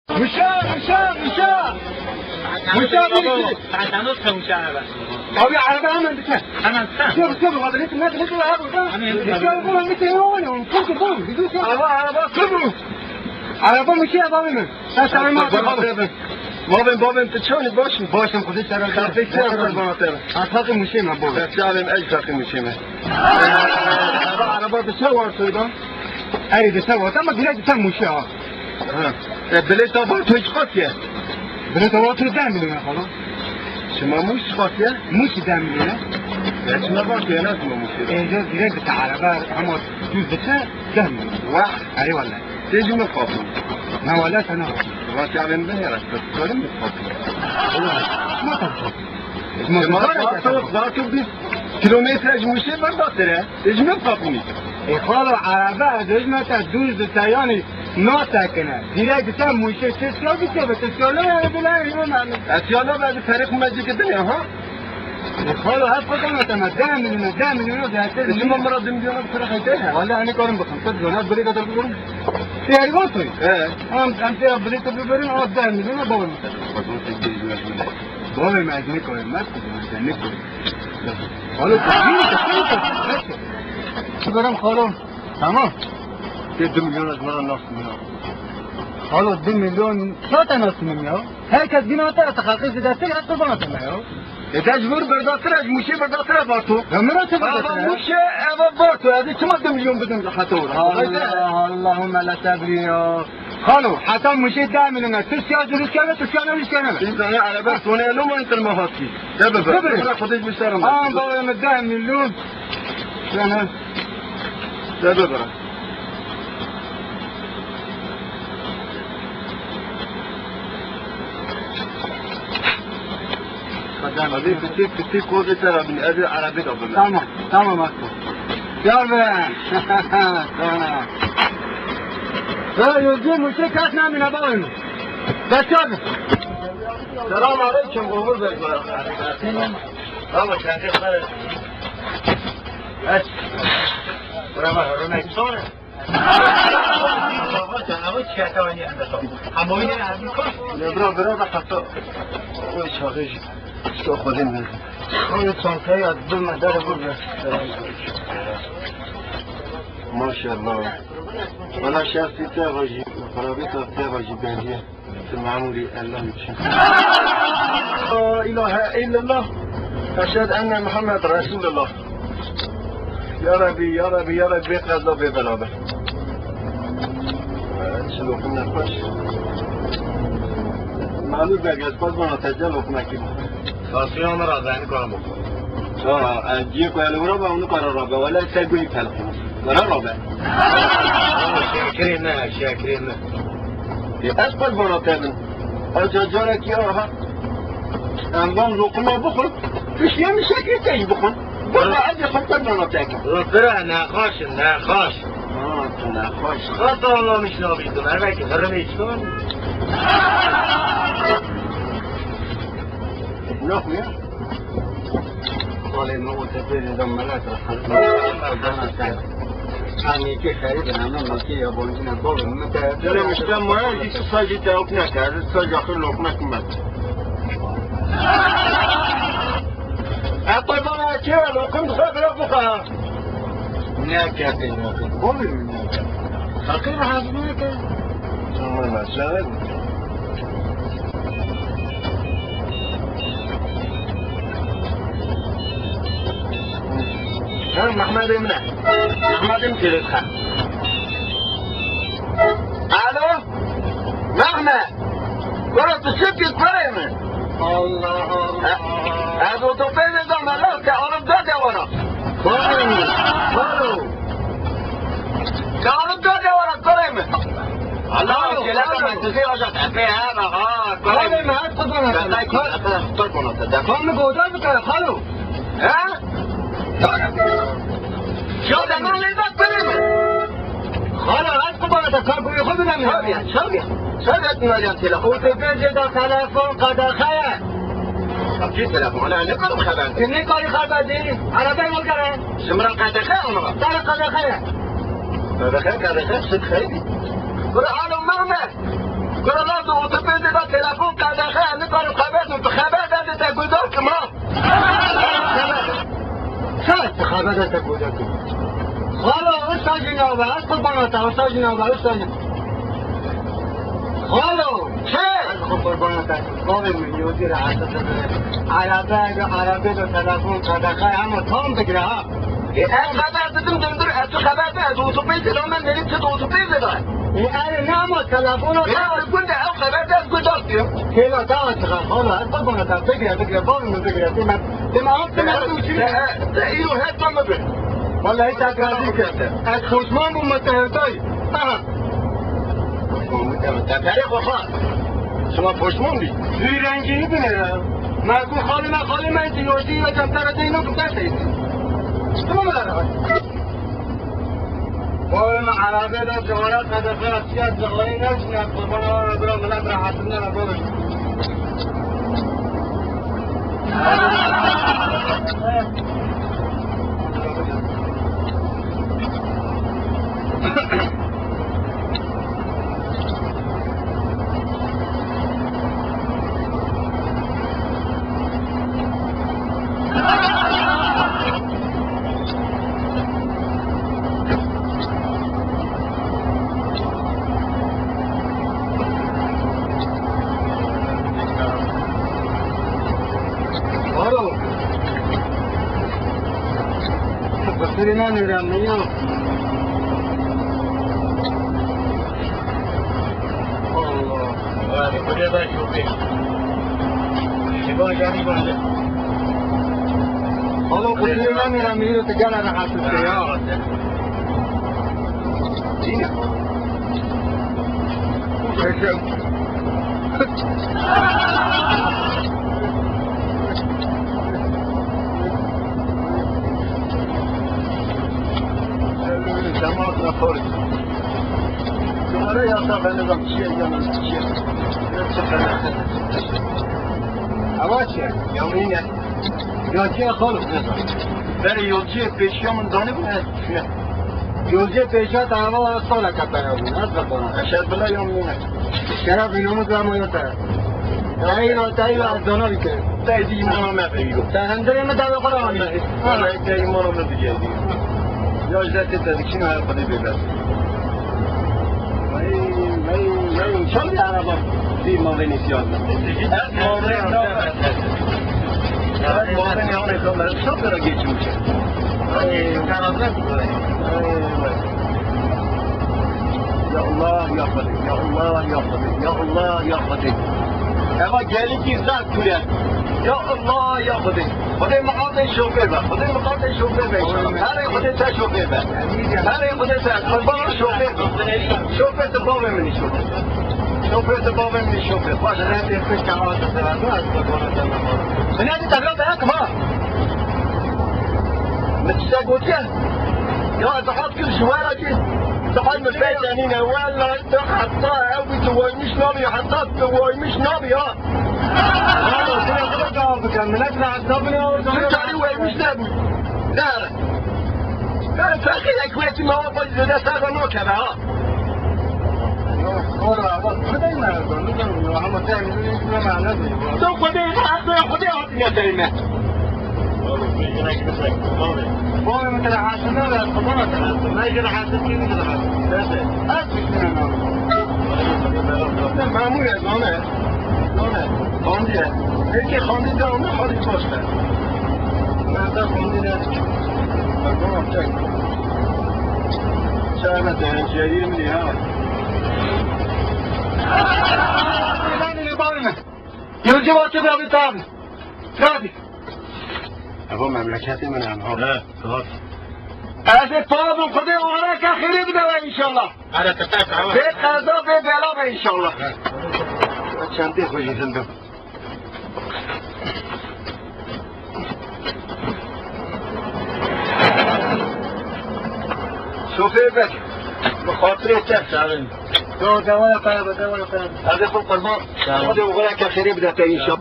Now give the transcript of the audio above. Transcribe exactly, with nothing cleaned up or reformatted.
Muşa, muşa, muşa. Muşa bir iki. Abi araba hemen biter. Hemen sen. Dur, dur, abi, ne, ne, ne, ne, abi, dur. Hemen. Muşa, bu, bir şey yok, oğlum. Dur, dur, dur. Bir dur, dur. Araba, araba, dur. Araba muşa, abi, mi? Sen sana mı atıyorsun? Babam, babam, tu çoni baş mı? Başım, kuzey tarafı. Trafik ne yapar bana tabii? Atlatın muşa mı bu? Sen çağırın, el takın muşa mı? Araba, araba bir şey var şurada. Erê, dişe vate, ama direkt dişe Mûşê ha. Ha. E, bilêta Varto çiqas ye? Bilêta Varto deh milyon e, xalo. Çima Mûş çiqas ye? Mûş deh milyon e. Ya çima Varto ye, nasıl Mûş ye? Êca direkt dişe araba, ama düz dişe deh milyon. Wah. Erê wele. Tê ji min xapin. Na wele, sana xapin. Vatî alên bin ya, rasta tutarım mı xapin? Ola, ma tabii. Çima Varto, Varto bir kilometre ji Mûşê berdatir e. Ê, ji min xapinî. Ê, xalo, erebe ez hejmete dûr di te, yanî nasekine. Direkt di te Mûşê, Tirkiye bike be, Tirkiye ne yani, bile yani, ne yani? Ez ya nabe, ez perê xwe me cî kidin ya, ha? Ê, xalo, hep xwe kena te me, deh milyon, deh milyon, deh milyon. Ê, çima min re du milyon bi xwe re xeyte he? Wala, hani karim bikim, tu dizana, bilê de bibirin. Ê, her wextê. He. Em, em te bilê te bibirin, a deh milyon, baba. Baba, me ez nikarim, me ez nikarim. Xalo, tu yürü, tu yürü, tu yürü. Çıkarım xalo. Tamam. Te du milyon ez bana nasıl milyon? Xalo, du milyon zaten nasıl milyon ya? Herkes gün atar, atar, kalkıp gidersin, hep kurban atma ya. E, te ji vir berdatir e, ji Mûşê berdatir e Varto. Ya, min re çi berdatir e? Mûşê, eva Varto, ez ê çima du milyon bidim heta ora? Allah, Allahümme la tebri ya. Xalo, heta Mûşê deh milyon e. Tirkiye, Tirkiye ne, Tirkiye ne, Tirkiye ne? Însana erebe sonê lo man tirma hatî. De bibe. Bibe. Bırak, Xwedê ji min şerm. Aman baba, me deh milyon. Sen ha. De bibe. Hadi pitî, pitî kozê te re bin, ez ê erebê de bim. Tamam, tamam, Akko. Gel be. Tamam. Ha, yolcu Mûşê kes namine, baba. Bekar. Selam aleyküm, Uğur Bey. Tamam, sen de. Aç. Buraya bak, örnek sonra. Ya bira, bira da kato. Oy, çağır. İşte o kadar ne? Oy, çantayı attım, ben de burada. Maşallah. Bana şahsi tevajı, parabita tevajı belli. Memurî, Allah için. La ilahe illallah. Eşhedü enne Muhammed Resulullah. Ya Rabbi, ya Rabbi, ya Rabbi, bê qeza, bê bela be. Çi lokum nexweş. Malûr Beg, ez xwest bana te ce lokmekî bixwim. Sasîya min rabe, nikarim bixwim. Ha, ez ciyê ku hele wira be, onu kara rabe. Wele ser guhî telefon. Wira rabe. Şekerê ne, şekerê ne. Ê, ez qurbana te bin. Aca carekî aha. Em van loqima bixwin. Piştî em şekerê te jî bixwin. Bixwe, ez ê xwe qurbana te kim. Bira, nexweş in, nexweş. Ha, tu nexweş. Xwesta anlamiş nabî tu, mervekî xirrimê çikan. Naxuya. Xalê me, o tepê de melet re. Hanî ki xerîb in, heme mekî yabancî ne, bavê min te. Dere mişte maya jî tu sa jî tewk neke, ez sa jî axir lokmek me. E, qurbana çê, lokum xwe bira bixwe. Neke, neke. Bavê min neke. Xelkê re hezm neke. Tamam, mesela. Ha, Mehmedê min e. Mehmedê min têlê dixe. Alo? Mehme? Kuro, tu çi dikî kurê min? Allah Allah. Ez otobêsê da me, la te alim da dewara. Kurê min. Kuro. Te alim da dewara, kurê min. Allah, alo, kêleka alo. Min tizê aja tepe he, ha, kurê min. Kurê min, hadi kurban olsun. Bekay ki, bekay, kurban olsun. Kan mi goda bikare, alo? He? Ya deman lê bak kurê min. Xalo, ez qubara te, kar goyê xwe bidem ya. Çabiya, çabiya, çabiya tu nariyan telefon. Otobêsê da telefon qedexe ye. Çi telefon? Ana ne kadar xeber? Tu ne karî xeber dê? Arabey wegere. Ji min re qedexe ama. Te re qedexe ye. Qedexe, qedexe, şit xeyrî. Bira alo Mehmet. Bira, tu otobusê de telefon qedexe, nikarim xeber dû, tu xeber de te guhdar kim ha? Sen tu xeber de te guhdar kim? Xalo, usta jinabe, ez qurbana te, usta jinabe, usta jin-, Xalo, çi? Ez qurbana te, bavê min, yodî re hesete bire. Arebe, arebe de telefon qedexe, hema tam digire ha. E, ez xeber didim, döndür, ez tu xeber de, ez otobusê de, lan ben dedim, tu otobusê de. E, erê, ne ama telefona da. Gunda ew xeber de ez guhdar dikim. Kêla da ez xeber, valla, ez qurbana te, bigire, bigire, bavê min bigire, deme, deme, am, deme, tu çi? Te, te, îro her tam mebir. Vallahi te razî kir. Ez poşman bûm, me te hevdayî. Aha. Poşman bû, te, te perê xwe xwar. Şima poşman bî. Zû rengî bine ya. Me ku xalê me, xalê me, tu yojî ya cem te re deyno, tu te seyî. Tamam mı lan? Oğlum, arabaya da cigara kadefera, siyah cigarayı ne için yaptı? Bana var ya, bırak, bırak, rahatından yapalım. Alo. Bıktırına nören mi ya? Allah. Vay, buraya da çok iyi. Şifa gelmiş bence. Alo, bıktırına nören mi ya? Gel rahatsız ya. Yine. Cemaat raporu. Duvara yazsa ben de bak, bir şey yazamam, bir şey. Ama şey, ya yine. Yolcuya xalif ne zaman? Berê yolcuyê pêşiya min danîbû, ez çûye. Yolcuyê pêşiya te heva saleke peyabûn, ez vebana. Eşer bila ya min e. Şeref înomuz ama ya te. Te îro, te îro ez dana bike. Te dî îmana me be îro. Te hundirê min dawê xwe re anî. Vallahi te îmana me bike dî. Ya ji destê te dikişînim, her Xwedê bê bes. Vay, vay, vay, çend bir araba bir mavê nîsiyan. Ez mavê navê. Ez mavê navê kamera. Çok da geçmiş. Ay, ay, vay. Ya Allah, ya Xwedê, ya Allah, ya Xwedê, ya Allah, ya Xwedê. Eva gelî ki zat kuye. Ya Allah, ya Xwedê. Xwedê miqatê şofê be. Xwedê miqatê şofê be inşallah. Herê Xwedê te şofê be. Herê Xwedê te. Qurban şofê be. Şofê te bavê min şofê. Şofê te bavê min şofê. Baş. Binê te tebra be ha. Min tiştek gotiye. Ya ez hat kir ji we re ki. Sahal min pey tenîne. Wela te heta ew bi tu waymiş nabî. Heta tu waymiş nabî ha. Millet rahat nabine orada. Tu tarî waymiş nebû. Ne? Ben fakir ekmekî me wa pey zêde ser de nakeve ha. Ora, bak, Xwedê me, Xwedê me, ama sen Xwedê me, Xwedê hatine derime. Oğlum, bir yine gidecek, oğlum. Oğlum, bir haşına ver, Xwedê me. Ne bir haşın, bir haşın. Nerede? At üstüne ne? Sen memur ya, zone. Zone. Xandiye. Peki, xandi de onu, hadi boş ver. Nerede xandi ne? Bak, ne yapacak? Çağırma, tencere yirmi lira. Yolcu vakti de bir tabi. Hadi. Evo memleketê min em ha. He, rahat. Ez ê pabim Xwedê oxireke xêrê bide we inşallah. Hele te te te. Bê qeza, bê bela be inşallah. Çentê xwe jî hindim. Şofê be. Bi xatirê te. Sağ olun. Yo, dewaya kaya be, dewaya kaya be. Ez ê xwe qurban. Sağ olun. Xwedê oxireke xêrê bide te inşallah.